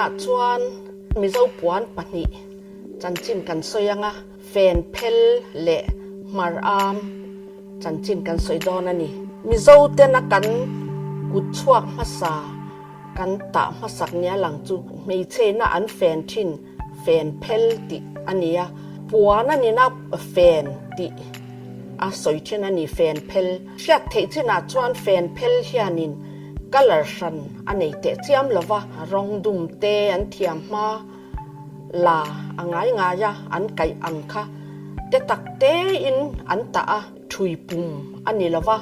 Vawiinah chuan Mizo puan pahnih chanchin kan sawi ang a, fen phel leh hmar am chanchin kan sawi dawn a ni. Mizo tena kan kut chhuak hmasa kan tah hmasak nia lang chu hmeichheina an fen thin fen phel tih a ni a, puan a nina fen tih a sawi thin a ni fen phel. Hriat theih chinah chuan fen phel hianin colour hran a nei teh chiam lo va, rawng dum te an thiam hma la a ngai ngai a, an kaih ang kha te tak tein an tah a, thui pum a ni lo va,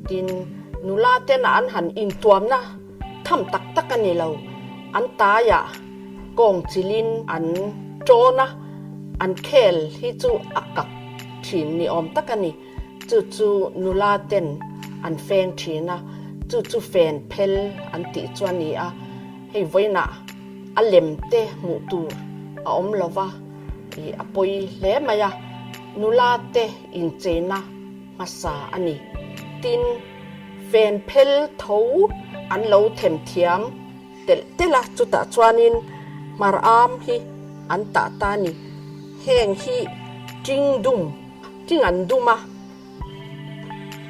tin nula tena an han intuamna tham tak tak a ni lo, an taiah kawng chilin an tawn a, an khel hi chu a kak thin ni awm tak a ni. Chu chu nula ten an feng thin a, chu chu fen phel an tih chu a ni a, hei vawiinah a lem te hmuh tur a awm lo va, ih a pawi hle mai a, nula te incheina hmasa a ni. Tin, fen phel tho an lo themthiam telh telh a, chutah chuanin hmar am hi an tah ta a ni. Heng hi ṭing dum. Thing an dum a,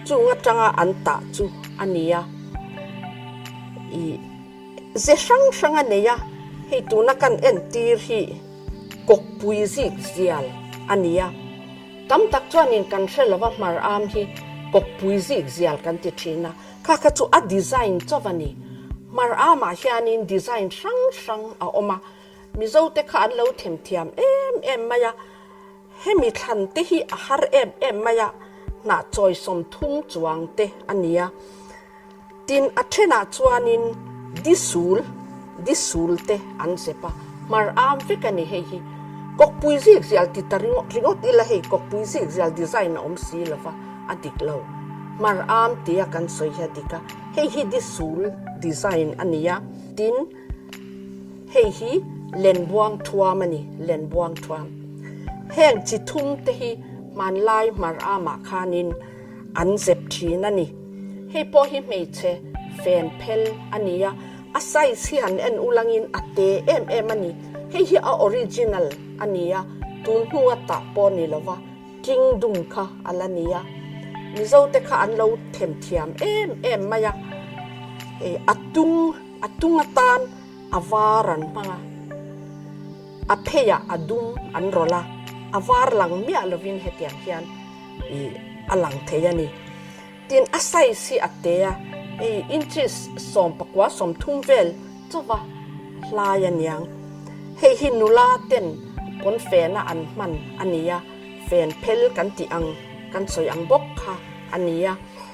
chung atanga an tah chu a ni a, ih ze hrang hrang a nei a, hei tuna kan entir hi kawkpui zik zial a ni a, tam tak chuanin kan hre lova hmar am hi kawkpui zik zial kan ti thin a, kha kha chu a design chauh a ni, hmar amah hianin design hrang hrang a awm a, Mizo te kha an lo themthiam em em mai a. Hemi thlan te hi a har em em mai a, hnah chawi 30 chuang te a ni a. Tin, a thenah chuanin disul, disul te an zep a, hmar am vek a ni hei hi. Kawkpui zik zial ti ta ringawt ringawt ila hei kawkpui zik zial design a awm si lo va, a dik lo. Hmar am tia kan sawi hi a dik a, hei hi disul design a ni a. Tin. Hei hi lenbuang thuam a ni, lenbuang thuam. Heng chi thum te hi hmanlai hmar amah khanin an zep thin a ni. Hei pawh hi hmeichhe fen phel a ni a, a size hi han en ulangin a te em em a ni. Hei hi a original a ni a, tun hnua tah pawh ni lova king dum kha a la ni a. Mizo te kha an lo themthiam em em mai a, hei a tung. A tung atan a var an hmang a, a pheiah a dum an rawlh a, a var lang miah lovin hetiang hian ih a lang thei a ni. Tin, a size hi a te a, hei inches 19 30 vel chauva hlai a niang. Hei hi nula ten pawnfena an hman a ni a, fen phel kan tih ang kan sawi ang bawk kha a ni a,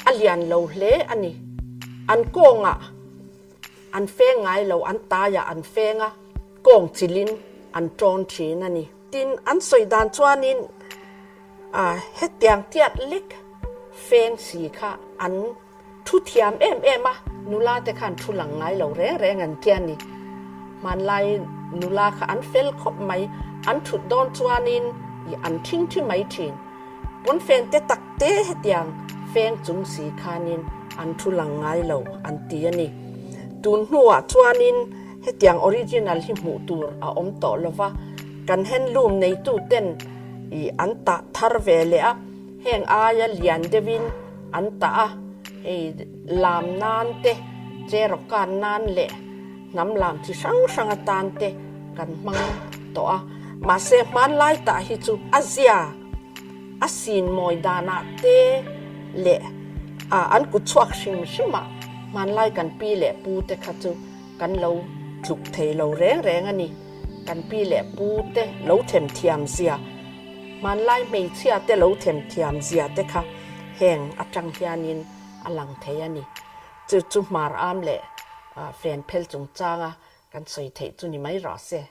a lian lo hle a ni. An kawngah An feng ngai lo, an taiah an feng a, kawng chilin an tawn thin a ni. Tin, an sawi dan chuanin hetiang tiat lek feng si kha an thu thiam em em a, nula te khan thu lang ngai lo reng reng an tia ni. Hmanlai nula kha an fel khawp mai, an thut dawn chuanin an thing thi mai thin. Pawnfen te tak te hetiang feng chung si khanin an thu lang ngai lo an ti a ni. Tun hnuah chuanin hetiang original hi hmuh tur a awm tawh lo va, kan handloom neitu ten ih an tah thar ve leh a, heng aia lian deuhin an tah a, hei lam nan te, cherawkan nan leh hnam lam chi hrang hrang atan te kan hmang tawh a. Mahse hmanlai tah hi chu a zia a sin mawi danah te leh an kut chhuak hrim hrim ah hmanlai kan pi leh pu te kha chu kan lo tluk thei lo reng reng a ni. Kan pi leh pu te lo themthiam zia, hmanlai hmeichhia te lo themthiam zia te kha heng atang hianin a lang thei a ni. Chu chu hmar am leh fen phel chungchanga kan sawi theih chu ni mai rawh se.